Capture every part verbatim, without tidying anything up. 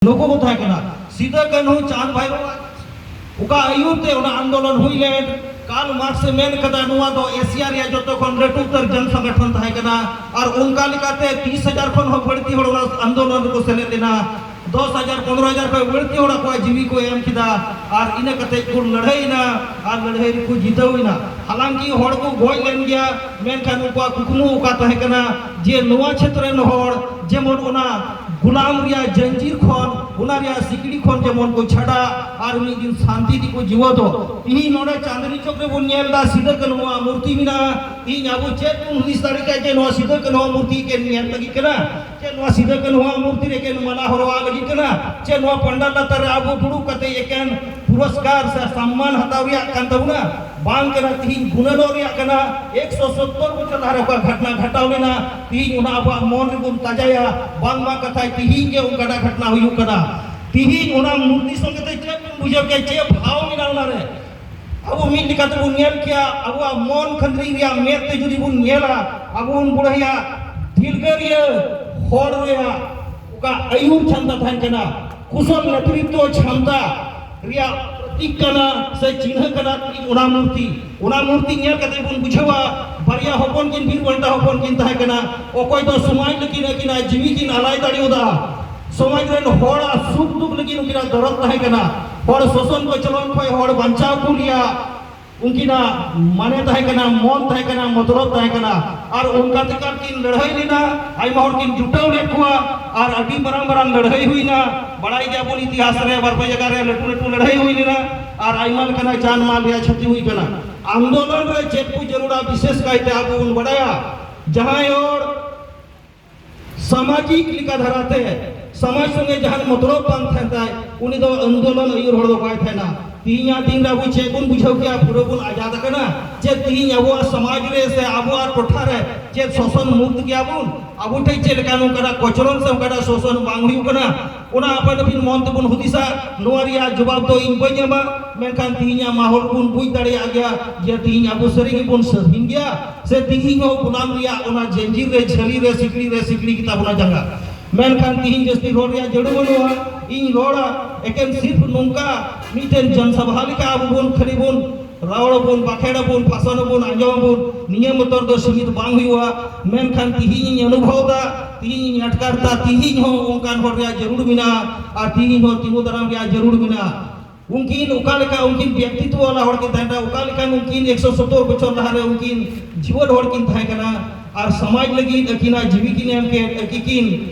ᱱᱩᱠᱩ ᱠᱚ ᱛᱟᱦᱮᱸ ᱠᱟᱱᱟ ᱥᱤᱫᱟᱹ ᱠᱟᱹᱱᱦᱩ ᱪᱟᱸᱫᱽ ᱵᱷᱟᱭᱨᱳ᱾ ᱚᱠᱟ ᱟᱹᱭᱩᱨ ᱛᱮ ᱚᱱᱟ ᱟᱱᱫᱳᱞᱚᱱ ᱦᱩᱭ ᱞᱮᱱ, ᱠᱟᱨᱞ ᱢᱟᱨᱠᱥ ᱮ ᱢᱮᱱ ᱠᱟᱫᱟ, ᱱᱚᱣᱟ ᱫᱚ ᱮᱥᱤᱭᱟ ᱨᱮᱭᱟᱜ ᱡᱚᱛᱚ ᱠᱷᱚᱱ ᱞᱟᱹᱴᱩ ᱩᱛᱟᱹᱨ ᱡᱚᱱ ᱥᱚᱝᱜᱚᱴᱷᱚᱱ ᱛᱟᱦᱮᱸ ᱠᱟᱱᱟ᱾ ᱟᱨ ᱚᱱᱠᱟ ᱞᱮᱠᱟᱛᱮ ᱛᱤᱥ ᱦᱟᱡᱟᱨ ᱠᱷᱚᱱ ᱦᱚᱸ ᱵᱟᱹᱲᱛᱤ ᱦᱚᱲ ᱚᱱᱟ ᱟᱱᱫᱳᱞᱚᱱ ᱨᱮᱠᱚ ᱥᱮᱞᱮᱫ ᱞᱮᱱᱟ᱾ ᱫᱚᱥ ᱦᱟᱡᱟᱨ, ᱯᱚᱱᱨᱚ ᱦᱟᱡᱟᱨ ᱠᱷᱚᱱ ᱵᱟᱹᱲᱛᱤ ᱦᱚᱲ ᱟᱠᱚᱣᱟᱜ ᱡᱤᱣᱤ ᱠᱚ ᱮᱢ ᱠᱮᱫᱟ᱾ ᱟᱨ ᱤᱱᱟᱹ ᱠᱟᱛᱮ ᱠᱚ ᱞᱟᱹᱲᱦᱟᱹᱭᱮᱱᱟ ᱟᱨ ᱞᱟᱹᱲᱦᱟᱹᱭ ᱨᱮᱠᱚ ᱡᱤᱛᱟᱹᱣ ᱮᱱᱟ᱾ ᱦᱟᱞᱟᱝᱠᱤ ᱦᱚᱲ ᱠᱚ ᱜᱚᱡ ᱞᱮᱱ ᱜᱮᱭᱟ, ᱢᱮᱱᱠᱷᱟᱱ ᱩᱱᱠᱩᱣᱟᱜ ᱠᱩᱠᱢᱩ ᱚᱠᱟ ᱛᱟᱦᱮᱸ ᱠᱟᱱᱟ ᱡᱮ ᱱᱚᱣᱟ ᱪᱷᱮᱛᱨᱚ ᱨᱮᱱ ᱦᱚᱲ ᱡᱮᱢᱚᱱ ᱚᱱᱟ ᱜᱩᱞᱟᱢ ᱨᱮᱭᱟᱜ ᱡᱟᱸᱡᱤᱨ ᱠᱷᱚᱱ, ᱚᱱᱟ ᱨᱮᱭᱟᱜ ᱥᱤᱠᱲᱤ ᱠᱷᱚᱱ ᱡᱮᱢᱚᱱ ᱠᱚ ᱪᱷᱟᱰᱟ ᱟᱨ ᱢᱤᱫ ᱫᱤᱱ ᱥᱟᱱᱛᱤ ᱛᱮᱠᱚ ᱡᱤᱣᱮᱫᱚᱜ᱾ ᱛᱤᱦᱤᱧ ᱱᱚᱰᱮ ᱪᱟᱸᱫᱽᱱᱤ ᱪᱚᱠ ᱨᱮᱵᱚᱱ ᱧᱮᱞ ᱮᱫᱟ ᱥᱤᱫᱟᱹ ᱠᱟᱹᱱᱦᱩᱣᱟᱜ ᱢᱩᱨᱛᱤ ᱢᱮᱱᱟᱜᱼᱟ᱾ ᱛᱤᱦᱤᱧ ᱟᱵᱚ ᱪᱮᱫ ᱵᱚᱱ ᱦᱩᱫᱤᱥ ᱫᱟᱲᱮ ᱠᱮᱭᱟ ᱡᱮ ᱱᱚᱣᱟ ᱥᱤᱫᱟᱹ ᱠᱟᱹᱱᱦᱩᱣᱟᱜ ᱢᱩᱨᱛᱤ ᱮᱠᱮᱱ ᱧᱮᱞ ᱞᱟᱹᱜᱤᱫ ᱠᱟᱱᱟ? ᱪᱮᱫ ᱱᱚᱣᱟ ᱥᱤᱫᱟᱹ ᱠᱟᱹᱱᱦᱩᱣᱟᱜ ᱢᱩᱨᱛᱤ ᱨᱮ ᱮᱠᱮᱱ ᱢᱟᱞᱟ ᱦᱚᱨᱚᱜ ᱞᱟᱹᱜᱤᱫ ᱠᱟᱱᱟ? ᱪᱮᱫ ᱱᱚᱣᱟ ᱯᱟᱱᱰᱟᱞ ᱞᱟᱛᱟᱨ ᱨᱮ ᱟᱵᱚ ᱫᱩᱲᱩᱵ ᱠᱟᱛᱮ ᱮᱠᱮᱱ ᱯᱩᱨᱚᱥᱠᱟᱨ ᱥᱮ ᱥᱚᱢᱢᱟᱱ ᱦᱟᱛᱟᱣ ᱨᱮᱭᱟᱜ ᱠᱟᱱ ᱛᱟᱵᱚᱱᱟ? ᱵᱟᱝ ᱠᱟᱱᱟ᱾ ᱛᱤᱦᱤᱧ ᱜᱩᱱᱟᱹᱱᱚᱜ ᱨᱮᱭᱟᱜ ᱠᱟᱱᱟ᱾ ᱮᱠᱥᱚ ᱥᱚᱛᱛᱚᱨ ᱵᱚᱪᱷᱚᱨ ᱞᱟᱦᱟ ᱨᱮ ᱚᱠᱟ ᱜᱷᱚᱴᱱᱟ ᱜᱷᱟᱴᱟᱣ ᱞᱮᱱᱟ, ᱛᱤᱦᱤᱧ ᱚᱱᱟ ᱟᱵᱚᱣᱟᱜ ᱢᱚᱱ ᱨᱮᱵᱚᱱ ᱛᱟᱡᱟᱭᱟ, ᱵᱟᱝᱢᱟ ᱠᱟᱛᱷᱟᱭ ᱛᱤᱦᱤᱧ ᱜᱮ ᱚᱱᱠᱟᱱᱟᱜ ᱜᱷᱚᱴᱱᱟ ᱦᱩᱭᱩᱜ ᱠᱟᱱᱟ᱾ ᱛᱤᱦᱤᱧ ᱚᱱᱟ ᱢᱩᱨᱛᱤ ᱥᱚᱸᱜᱮ ᱛᱮ ᱪᱮᱫ ᱵᱚᱱ ᱵᱩᱡᱷᱟᱹᱣ ᱠᱮᱭᱟ, ᱪᱮᱫ ᱵᱷᱟᱣ ᱢᱮᱱᱟᱜᱼᱟ ᱚᱱᱟᱨᱮ? ᱟᱵᱚ ᱢᱤᱫ ᱞᱮᱠᱟ ᱛᱮᱵᱚᱱ ᱧᱮᱞ ᱠᱮᱭᱟ, ᱟᱵᱚᱣᱟᱜ ᱢᱚᱱ ᱠᱷᱟᱹᱱᱫᱽᱨᱤ ᱨᱮᱭᱟᱜ ᱢᱮᱫ ᱛᱮ ᱡᱩᱫᱤ ᱵᱚᱱ ᱧᱮᱞᱟ, ᱟᱵᱚ ᱵᱚᱱ ᱵᱟᱲᱟᱭᱟ ᱫᱤᱞᱜᱟᱹᱨᱤᱭᱟᱹ ᱦᱚᱲ ᱨᱮᱭᱟᱜ ᱚᱠᱟ ᱟᱹᱭᱩᱨ ᱪᱷᱟᱢᱛᱟ ᱛᱟᱦᱮᱸ ᱠᱟᱱᱟ, ᱠᱩᱥᱚᱞ ᱱᱮᱛᱨᱤᱛᱵᱚ ᱪᱷᱟᱢᱛᱟ ᱨᱮᱭᱟᱜ ᱯᱨᱚᱛᱤᱠ ᱠᱟᱱᱟ ᱥᱮ ᱪᱤᱱᱦᱟᱹ ᱠᱟᱱᱟ ᱚᱱᱟ ᱢᱩᱨᱛᱤ᱾ ᱚᱱᱟ ᱢᱩᱨᱛᱤ ᱧᱮᱞ ᱠᱟᱛᱮ ᱵᱚᱱ ᱵᱩᱡᱷᱟᱹᱣᱟ, ᱵᱟᱨᱭᱟ ᱦᱚᱯᱚᱱ ᱠᱤᱱ, ᱵᱤᱨ ᱵᱟᱱᱴᱟ ᱦᱚᱯᱚᱱ ᱠᱤᱱ ᱛᱟᱦᱮᱸ ᱠᱟᱱᱟ᱾ ᱚᱠᱚᱭ ᱫᱚ ᱥᱚᱢᱟᱡᱽ ᱞᱟᱹᱜᱤᱫ ᱟᱹᱠᱤᱱᱟᱜ ᱡᱤᱣᱤ ᱠᱤᱱ ᱟᱞᱟᱭ ᱫᱟᱲᱮᱭᱟᱫᱟ, ᱥᱚᱢᱟᱡᱽ ᱨᱮᱱ ᱦᱚᱲᱟᱜ ᱥᱩᱠ ᱫᱩᱠ ᱞᱟᱹᱜᱤᱫ ᱩᱱᱠᱤᱱᱟᱜ ᱫᱚᱨᱚᱫ ᱛᱟᱦᱮᱸ ᱠᱟᱱᱟ, ᱦᱚᱲ ᱥᱳᱥᱚᱱ ᱠᱚᱪᱞᱚᱱ ᱠᱷᱚᱱ ᱦᱚᱲ ᱵᱟᱧᱪᱟᱣ ᱠᱚ ᱨᱮᱭᱟᱜ ᱩᱱᱠᱤᱱᱟᱜ ᱢᱚᱱᱮ ᱛᱟᱦᱮᱸ ᱠᱟᱱᱟ, ᱢᱚᱱ ᱛᱟᱦᱮᱸ ᱠᱟᱱᱟ, ᱢᱚᱛᱞᱚᱵ ᱛᱟᱦᱮᱸ ᱠᱟᱱᱟ᱾ ᱟᱨ ᱚᱱᱠᱟ ᱛᱮᱠᱟᱨ ᱠᱤᱱ ᱞᱟᱹᱲᱦᱟᱹᱭ ᱞᱮᱱᱟ, ᱟᱭᱢᱟ ᱦᱚᱲ ᱠᱤᱱ ᱡᱩᱴᱟᱹᱣ ᱞᱮᱫ ᱠᱚᱣᱟ ᱟᱨ ᱟᱹᱰᱤ ᱢᱟᱨᱟᱝ ᱢᱟᱨᱟᱝ ᱞᱟᱹᱲᱦᱟᱹᱭ ᱦᱩᱭᱱᱟ᱾ ᱵᱟᱲᱟᱭ ᱜᱮᱭᱟᱵᱚᱱ ᱤᱛᱤᱦᱟᱥ ᱨᱮ ᱵᱟᱨ ᱯᱮ ᱡᱟᱭᱜᱟ ᱨᱮ ᱞᱟᱹᱴᱩ ᱞᱟᱹᱴᱩ ᱞᱟᱹᱲᱦᱟᱹᱭ ᱦᱩᱭ ᱞᱮᱱᱟ ᱟᱨ ᱟᱭᱢᱟ ᱞᱮᱠᱟᱱᱟᱜ ᱡᱟᱱ ᱢᱟᱞ ᱨᱮᱭᱟᱜ ᱠᱷᱚᱛᱤ ᱦᱩᱭ ᱠᱟᱱᱟ᱾ ᱟᱱᱫᱳᱞᱚᱱ ᱨᱮ ᱪᱮᱫ ᱠᱚ ᱡᱟᱹᱨᱩᱲᱟ ᱵᱤᱥᱮᱥ ᱠᱟᱭᱛᱮ ᱟᱵᱚ ᱵᱚᱱ ᱵᱟᱲᱟᱭᱟ, ᱡᱟᱦᱟᱸᱭ ᱦᱚᱲ ᱥᱟᱢᱟᱡᱤᱠ ᱞᱮᱠᱟ ᱫᱷᱟᱨᱟᱛᱮ ᱥᱚᱢᱟᱡᱽ ᱥᱚᱸᱜᱮ ᱡᱟᱦᱟᱱ ᱢᱚᱛᱞᱚᱵ ᱵᱟᱝ ᱛᱟᱦᱮᱱ ᱛᱟᱭ, ᱩᱱᱤ ᱫᱚ ᱟᱱᱫᱳᱞᱚᱱ ᱟᱹᱭᱩᱨ ᱦᱚᱲ ᱫᱚ ᱵᱟᱭ ᱛᱟᱦᱮᱱᱟ᱾ ᱛᱤᱦᱤᱧᱟᱜ ᱫᱤᱱ ᱨᱮ ᱟᱵᱚ ᱪᱮᱫ ᱵᱚᱱ ᱵᱩᱡᱷᱟᱹᱣ ᱠᱮᱜᱼᱟ? ᱯᱩᱨᱟᱹ ᱵᱚᱱ ᱟᱡᱟᱫ ᱟᱠᱟᱱᱟ᱾ ᱪᱮᱫ ᱛᱤᱦᱤᱧ ᱟᱵᱚᱣᱟᱜ ᱥᱚᱢᱟᱡᱽ ᱨᱮ ᱥᱮ ᱟᱵᱚᱣᱟᱜ ᱴᱚᱴᱷᱟ ᱨᱮ ᱪᱮᱫ ᱥᱳᱥᱚᱱ ᱢᱩᱠᱛ ᱜᱮᱭᱟ ᱵᱚᱱ? ᱟᱵᱚ ᱴᱷᱮᱱ ᱪᱮᱫ ᱞᱮᱠᱟ ᱱᱚᱝᱠᱟᱱᱟᱜ ᱠᱚᱪᱞᱚᱱ ᱥᱮ ᱚᱱᱠᱟᱱᱟᱜ ᱥᱳᱥᱚᱱ ᱵᱟᱝ ᱦᱩᱭᱩᱜ ᱠᱟᱱᱟ? ᱚᱱᱟ ᱟᱯᱟᱱ ᱟᱹᱯᱤᱱ ᱢᱚᱱ ᱛᱮᱵᱚᱱ ᱦᱩᱫᱤᱥᱟ, ᱱᱚᱣᱟ ᱨᱮᱭᱟᱜ ᱡᱚᱵᱟᱵ ᱫᱚ ᱤᱧ ᱵᱟᱹᱧ ᱮᱢᱟ, ᱢᱮᱱᱠᱷᱟᱱ ᱛᱤᱦᱤᱧᱟᱜ ᱢᱟᱦᱚᱞ ᱵᱚᱱ ᱵᱩᱡᱽ ᱫᱟᱲᱮᱭᱟᱜ ᱜᱮᱭᱟ ᱡᱮ ᱛᱤᱦᱤᱧ ᱟᱵᱚ ᱥᱟᱹᱨᱤ ᱜᱮᱵᱚᱱ ᱥᱟᱹᱫᱷᱤᱱ ᱜᱮᱭᱟ ᱥᱮ ᱛᱤᱦᱤᱧ ᱦᱚᱸ ᱜᱩᱞᱟᱢ ᱨᱮᱭᱟᱜ ᱚᱱᱟ ᱡᱟᱸᱡᱤᱨ ᱨᱮ, ᱡᱷᱟᱹᱞᱤ ᱨᱮ, ᱥᱤᱠᱲᱤ ᱨᱮ ᱥᱤᱠᱲᱤ ᱜᱮᱛᱟ ᱵᱚᱱᱟ ᱡᱟᱸᱜᱟ᱾ ᱢᱮᱱᱠᱷᱟᱱ ᱛᱤᱦᱤᱧ ᱡᱟᱹᱥᱛᱤ ᱨᱚᱲ ᱨᱮᱭᱟᱜ ᱡᱟᱹᱨᱩᱲ ᱵᱟᱹᱱᱩᱜᱼᱟ᱾ ᱤᱧ ᱨᱚᱲᱟ ᱮᱠᱮᱱ ᱥᱤᱨᱯᱷ ᱱᱚᱝᱠᱟ ᱢᱤᱫᱴᱮᱱ ᱡᱚᱱᱥᱟᱵᱷᱟ ᱞᱮᱠᱟ ᱟᱵᱚ ᱵᱚᱱ ᱠᱷᱟᱹᱞᱤ ᱵᱚᱱ ᱨᱚᱲ ᱟᱵᱚᱱ, ᱵᱟᱠᱷᱮᱲ ᱟᱵᱚᱱ, ᱯᱷᱟᱥᱚᱱ ᱟᱵᱚᱱ, ᱟᱸᱡᱚᱢ ᱟᱵᱚᱱ, ᱱᱤᱭᱟᱹ ᱢᱚᱛᱚᱨ ᱫᱚ ᱥᱤᱢᱤᱛ ᱵᱟᱝ ᱦᱩᱭᱩᱜᱼᱟ᱾ ᱢᱮᱱᱠᱷᱟᱱ ᱛᱤᱦᱤᱧ ᱤᱧ ᱚᱱᱩᱵᱷᱚᱵ ᱫᱟ, ᱛᱤᱦᱤᱧ ᱤᱧ ᱟᱴᱠᱟᱨ ᱫᱟ, ᱛᱤᱦᱤᱧ ᱦᱚᱸ ᱚᱱᱠᱟᱱ ᱦᱚᱲ ᱨᱮᱭᱟᱜ ᱡᱟᱹᱨᱩᱲ ᱢᱮᱱᱟᱜᱼᱟ ᱟᱨ ᱛᱤᱦᱤᱧ ᱦᱚᱸ ᱛᱤᱸᱜᱩ ᱫᱟᱨᱟᱢ ᱨᱮᱭᱟᱜ ᱡᱟᱹᱨᱩᱲ ᱢᱮᱱᱟᱜᱼᱟ᱾ ᱩᱱᱠᱤᱱ ᱚᱠᱟ ᱞᱮᱠᱟ ᱩᱱᱠᱤᱱ ᱵᱮᱠᱛᱤᱛᱣᱚ ᱣᱟᱞᱟ ᱦᱚᱲ ᱠᱤᱱ ᱛᱟᱦᱮᱸ ᱠᱟᱱᱟ, ᱚᱠᱟ ᱞᱮᱠᱟᱱ ᱩᱱᱠᱤᱱ ᱮᱠᱥᱚ ᱥᱚᱛᱛᱚᱨ ᱵᱚᱪᱷᱚᱨ ᱞᱟᱦᱟ ᱨᱮ ᱩᱱᱠᱤᱱ ᱡᱤᱣᱮᱫ ᱦᱚᱲ ᱠᱤᱱ ᱛᱟᱦᱮᱸ ᱠᱟᱱᱟ ᱟᱨ ᱥᱚᱢᱟᱡᱽ ᱞᱟᱹᱜᱤᱫ ᱟᱹᱠᱤᱱᱟᱜ ᱡᱤᱣᱤ ᱠᱤᱱ ᱮᱢ ᱠᱮᱫ, ᱟᱹᱠᱤᱱ ᱠᱤᱱ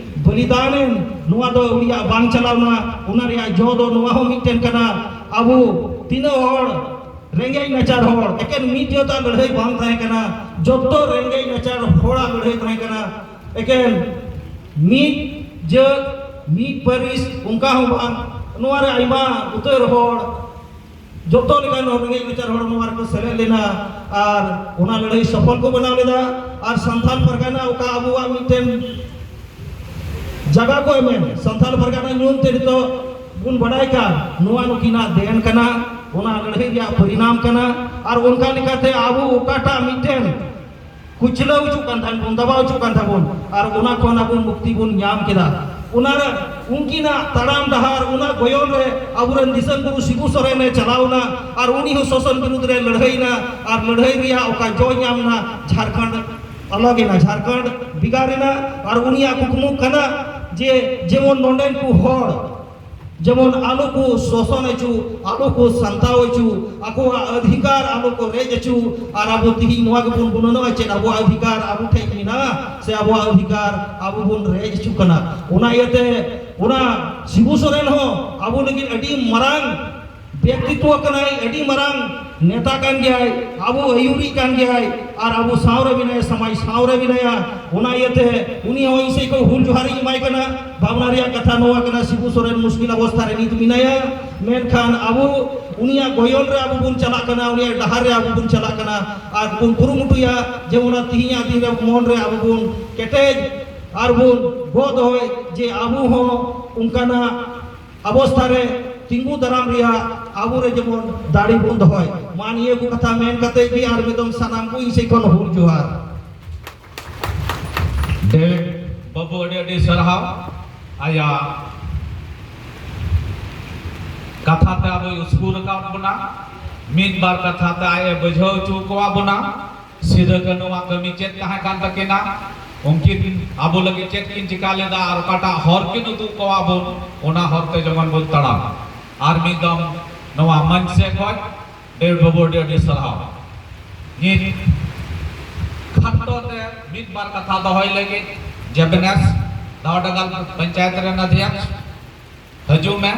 ᱵᱚᱞᱤᱫᱟᱱ ᱮᱱ, ᱱᱚᱣᱟ ᱫᱚ ᱩᱱᱤᱭᱟᱜ ᱵᱟᱝ ᱪᱟᱞᱟᱣ ᱮᱱᱟ᱾ ᱚᱱᱟ ᱨᱮᱭᱟᱜ ᱡᱚ ᱫᱚ ᱱᱚᱣᱟ ᱦᱚᱸ ᱢᱤᱫᱴᱮᱱ ᱠᱟᱱᱟ, ᱟᱵᱚ ᱛᱤᱱᱟᱹᱜ ᱦᱚᱲ ᱨᱮᱸᱜᱮᱡ ᱱᱟᱪᱟᱨ ᱦᱚᱲ, ᱮᱠᱮᱱ ᱢᱤᱫ ᱡᱟᱹᱛᱟᱜ ᱞᱟᱹᱲᱦᱟᱹᱭ ᱵᱟᱝ ᱛᱟᱦᱮᱸ ᱠᱟᱱᱟ, ᱡᱚᱛᱚ ᱨᱮᱸᱜᱮᱡ ᱱᱟᱪᱟᱨ ᱦᱚᱲᱟᱜ ᱞᱟᱹᱲᱦᱟᱹᱭ ᱛᱟᱦᱮᱸ ᱠᱟᱱᱟ᱾ ᱮᱠᱮᱱ ᱢᱤᱫ ᱡᱟᱹᱛ, ᱢᱤᱫ ᱯᱟᱹᱨᱤᱥ, ᱚᱱᱠᱟ ᱦᱚᱸ ᱵᱟᱝ᱾ ᱱᱚᱣᱟ ᱨᱮ ᱟᱭᱢᱟ ᱩᱛᱟᱹᱨ ᱦᱚᱲ, ᱡᱚᱛᱚ ᱞᱮᱠᱟᱱ ᱦᱚᱲ, ᱨᱮᱸᱜᱮᱡ ᱱᱟᱪᱟᱨ ᱦᱚᱲ ᱱᱚᱣᱟ ᱨᱮᱠᱚ ᱥᱮᱞᱮᱫ ᱞᱮᱱᱟ ᱟᱨ ᱚᱱᱟ ᱞᱟᱹᱲᱦᱟᱹᱭ ᱥᱚᱯᱷᱚᱞ ᱠᱚ ᱵᱮᱱᱟᱣ ᱞᱮᱫᱟ᱾ ᱟᱨ ᱥᱟᱱᱛᱟᱲ ᱯᱟᱨᱜᱟᱱᱟ ᱚᱠᱟ ᱟᱵᱚᱣᱟᱜ ᱢᱤᱫᱴᱮᱱ ᱡᱟᱭᱜᱟ ᱠᱚ ᱮᱢᱮᱱ, ᱥᱟᱱᱛᱟᱲ ᱯᱟᱨᱜᱟᱱᱟ ᱧᱩᱢ ᱛᱮ ᱱᱤᱛᱚᱜ ᱵᱚᱱ ᱵᱟᱰᱟᱭ ᱠᱟᱱ, ᱱᱚᱣᱟ ᱱᱩᱠᱤᱱᱟᱜ ᱫᱮᱱ ᱠᱟᱱᱟ, ᱚᱱᱟ ᱞᱟᱹᱲᱦᱟᱹᱭ ᱨᱮᱭᱟᱜ ᱯᱚᱨᱤᱱᱟᱢ ᱠᱟᱱᱟ᱾ ᱟᱨ ᱚᱱᱠᱟ ᱞᱮᱠᱟᱛᱮ ᱟᱵᱚ ᱚᱠᱟᱴᱟᱜ ᱢᱤᱫᱴᱮᱱ ᱠᱩᱪᱞᱟᱹᱣ ᱦᱚᱪᱚᱜ ᱠᱟᱱ ᱛᱟᱦᱮᱸᱱ ᱵᱚᱱ, ᱫᱟᱵᱟᱣ ᱦᱚᱪᱚᱜ ᱠᱟᱱ ᱛᱟᱵᱚᱱ, ᱟᱨ ᱚᱱᱟ ᱠᱷᱚᱱ ᱟᱵᱚ ᱢᱩᱠᱛᱤ ᱵᱚᱱ ᱧᱟᱢ ᱠᱮᱫᱟ᱾ ᱚᱱᱟ ᱨᱮ ᱩᱱᱠᱤᱱᱟᱜ ᱛᱟᱲᱟᱢ ᱰᱟᱦᱟᱨ, ᱚᱱᱟ ᱜᱚᱭᱚᱱ ᱨᱮ ᱟᱵᱚᱨᱮᱱ ᱫᱤᱥᱚᱢ ᱜᱩᱨᱩ ᱥᱤᱵᱩ ᱥᱚᱨᱮᱱ ᱮ ᱪᱟᱞᱟᱣ ᱮᱱᱟ ᱟᱨ ᱩᱱᱤ ᱦᱚᱸ ᱥᱳᱥᱚᱱ ᱵᱤᱨᱩᱫᱽ ᱨᱮ ᱞᱟᱹᱲᱦᱟᱹᱭ ᱮᱱᱟ ᱟᱨ ᱞᱟᱹᱲᱦᱟᱹᱭ ᱨᱮᱭᱟᱜ ᱚᱠᱟ ᱡᱚ ᱧᱟᱢ ᱮᱱᱟ, ᱡᱷᱟᱲᱠᱷᱚᱸᱰ ᱟᱞᱟᱜᱽ ᱮᱱᱟ, ᱡᱷᱟᱲᱠᱷᱚᱸᱰ ᱵᱷᱮᱜᱟᱨ ᱮᱱᱟ᱾ ᱟᱨ ᱩᱱᱤᱭᱟᱜ ᱠᱩᱠᱢᱩ ᱠᱟᱱᱟ ᱡᱮ ᱡᱮᱢᱚᱱ ᱱᱚᱰᱮᱱ ᱠᱚ ᱦᱚᱲ ᱡᱮᱢᱚᱱ ᱟᱞᱚ ᱠᱚ ᱥᱳᱥᱚᱱ ᱦᱚᱪᱚ, ᱟᱞᱚ ᱠᱚ ᱥᱟᱱᱛᱟᱣ ᱦᱚᱪᱚ, ᱟᱠᱚᱣᱟᱜ ᱚᱫᱷᱤᱠᱟᱨ ᱟᱞᱚ ᱠᱚ ᱨᱮᱡ ᱦᱚᱪᱚ᱾ ᱟᱨ ᱟᱵᱚ ᱛᱤᱦᱤᱧ ᱱᱚᱣᱟ ᱜᱮᱵᱚᱱ ᱜᱩᱱᱟᱹᱱᱚᱜᱼᱟ, ᱪᱮᱫ ᱟᱵᱚᱣᱟᱜ ᱚᱫᱷᱤᱠᱟᱨ ᱟᱵᱚ ᱴᱷᱮᱱ ᱢᱮᱱᱟᱜᱼᱟ ᱥᱮ ᱟᱵᱚᱣᱟᱜ ᱚᱫᱷᱤᱠᱟᱨ ᱟᱵᱚ ᱵᱚᱱ ᱨᱮᱡ ᱦᱚᱪᱚ ᱠᱟᱱᱟ? ᱚᱱᱟ ᱤᱭᱟᱹᱛᱮ ᱚᱱᱟ ᱥᱤᱵᱩ ᱥᱚᱨᱮᱱ ᱦᱚᱸ ᱟᱵᱚ ᱞᱟᱹᱜᱤᱫ ᱟᱹᱰᱤ ᱢᱟᱨᱟᱝ ᱵᱮᱠᱛᱤᱛᱣᱚ ᱠᱟᱱᱟᱭ, ᱟᱹᱰᱤ ᱢᱟᱨᱟᱝ ᱱᱮᱛᱟ ᱠᱟᱱ ᱜᱮᱭᱟᱭ, ᱟᱵᱚ ᱟᱹᱭᱩᱨᱤᱡ ᱠᱟᱱ ᱜᱮᱭᱟᱭ, ᱟᱨ ᱟᱵᱚ ᱥᱟᱶ ᱨᱮ ᱢᱮᱱᱟᱭᱟ, ᱥᱚᱢᱟᱡᱽ ᱥᱟᱶ ᱨᱮ ᱢᱮᱱᱟᱭᱟ᱾ ᱚᱱᱟ ᱤᱭᱟᱹᱛᱮ ᱩᱱᱤ ᱦᱚᱸ ᱤᱧ ᱥᱮᱫ ᱠᱷᱚᱱ ᱦᱩᱞ ᱡᱚᱦᱟᱨ ᱤᱧ ᱮᱢᱟᱭ ᱠᱟᱱᱟ᱾ ᱵᱷᱟᱵᱽᱱᱟ ᱨᱮᱭᱟᱜ ᱠᱟᱛᱷᱟ ᱱᱚᱣᱟ ᱠᱟᱱᱟ, ᱥᱤᱵᱩ ᱥᱚᱨᱮᱱ ᱢᱩᱥᱠᱤᱞ ᱚᱵᱚᱥᱛᱷᱟ ᱨᱮ ᱱᱤᱛ ᱢᱮᱱᱟᱭᱟ, ᱢᱮᱱᱠᱷᱟᱱ ᱟᱵᱚ ᱩᱱᱤᱭᱟᱜ ᱜᱚᱭᱚᱱ ᱨᱮ ᱟᱵᱚ ᱵᱚᱱ ᱪᱟᱞᱟᱜ ᱠᱟᱱᱟ, ᱩᱱᱤᱭᱟᱜ ᱰᱟᱦᱟᱨ ᱨᱮ ᱟᱵᱚ ᱵᱚᱱ ᱪᱟᱞᱟᱜ ᱠᱟᱱᱟ ᱟᱨ ᱵᱚᱱ ᱠᱩᱨᱩᱢᱩᱴᱩᱭᱟ ᱡᱮ ᱚᱱᱟ ᱛᱤᱦᱤᱧᱟᱜ ᱫᱤᱱ ᱨᱮ ᱢᱚᱱ ᱨᱮ ᱟᱵᱚ ᱵᱚᱱ ᱠᱮᱴᱮᱡ ᱟᱨ ᱵᱚᱱ ᱜᱚᱜ ᱫᱚᱦᱚᱭ ᱡᱮ ᱟᱵᱚ ᱦᱚᱸ ᱚᱱᱠᱟᱱᱟᱜ ᱚᱵᱚᱥᱛᱷᱟ ᱨᱮ ᱛᱤᱸᱜᱩ ᱫᱟᱨᱟᱢ ᱨᱮᱭᱟᱜ ᱟᱵᱚ ᱨᱮ ᱡᱮᱢᱚᱱ ᱫᱟᱲᱮ ᱵᱚᱱ ᱫᱚᱦᱚᱭ᱾ ᱢᱟ ᱱᱤᱭᱟᱹ ᱠᱚ ᱠᱟᱛᱷᱟ ᱢᱮᱱ ᱠᱟᱛᱮ ᱜᱮ ᱟᱨ ᱢᱤᱫ ᱫᱚᱢ ᱥᱟᱱᱟᱢ ᱠᱚ ᱤᱧ ᱥᱮᱫ ᱠᱷᱚᱱ ᱦᱩᱞ ᱡᱚᱦᱟᱨ᱾ ᱰᱮᱵᱷᱤᱰ ᱵᱟᱹᱵᱩ, ᱟᱹᱰᱤ ᱟᱹᱰᱤ ᱥᱟᱨᱦᱟᱣ᱾ ᱟᱭᱟᱜ ᱠᱟᱛᱷᱟ ᱛᱮ ᱟᱵᱚᱭ ᱩᱥᱠᱩᱨ ᱟᱠᱟᱫ ᱵᱚᱱᱟ, ᱢᱤᱫ ᱵᱟᱨ ᱠᱟᱛᱷᱟ ᱛᱮ ᱟᱡ ᱮ ᱵᱩᱡᱷᱟᱹᱣ ᱦᱚᱪᱚ ᱠᱚᱣᱟ ᱵᱚᱱᱟ᱾ ᱥᱤᱫᱟᱹ ᱠᱟᱹᱱᱦᱩᱣᱟᱜ ᱠᱟᱹᱢᱤ ᱪᱮᱫ ᱛᱟᱦᱮᱸ ᱠᱟᱱ ᱛᱟᱹᱠᱤᱱᱟ, ᱩᱱᱠᱤᱱ ᱟᱵᱚ ᱞᱟᱹᱜᱤᱫ ᱪᱮᱫ ᱠᱤᱱ ᱪᱤᱠᱟ ᱞᱮᱫᱟ, ᱟᱨ ᱚᱠᱟᱴᱟᱜ ᱦᱚᱨ ᱠᱤᱱ ᱩᱫᱩᱜ ᱠᱚᱣᱟ ᱵᱚᱱ, ᱚᱱᱟ ᱦᱚᱨ ᱛᱮ ᱡᱮᱢᱚᱱ ᱵᱚᱱ ᱛᱟᱲᱟᱢ᱾ ᱟᱨ ᱢᱤᱫ ᱫᱚᱢ ᱱᱚᱣᱟ ᱢᱚᱧᱪ ᱥᱮ ᱠᱷᱚᱡ ᱰᱮᱵᱷᱤᱰ ᱵᱟᱹᱵᱩ ᱟᱹᱰᱤ ᱟᱹᱰᱤ ᱥᱟᱨᱦᱟᱣ᱾ ᱱᱤᱛ ᱠᱷᱟᱴᱚ ᱛᱮ ᱢᱤᱫ ᱵᱟᱨ ᱠᱟᱛᱷᱟ ᱫᱚᱦᱚᱭ ᱞᱟᱹᱜᱤᱫ ᱡᱮᱵᱮᱱᱮᱥ ᱫᱟᱣᱰᱟᱝᱜᱟᱞ ᱯᱚᱧᱪᱟᱭᱮᱛ ᱨᱮᱱ ᱚᱫᱷᱭᱚᱠᱥ ᱦᱤᱡᱩᱜ ᱢᱮ᱾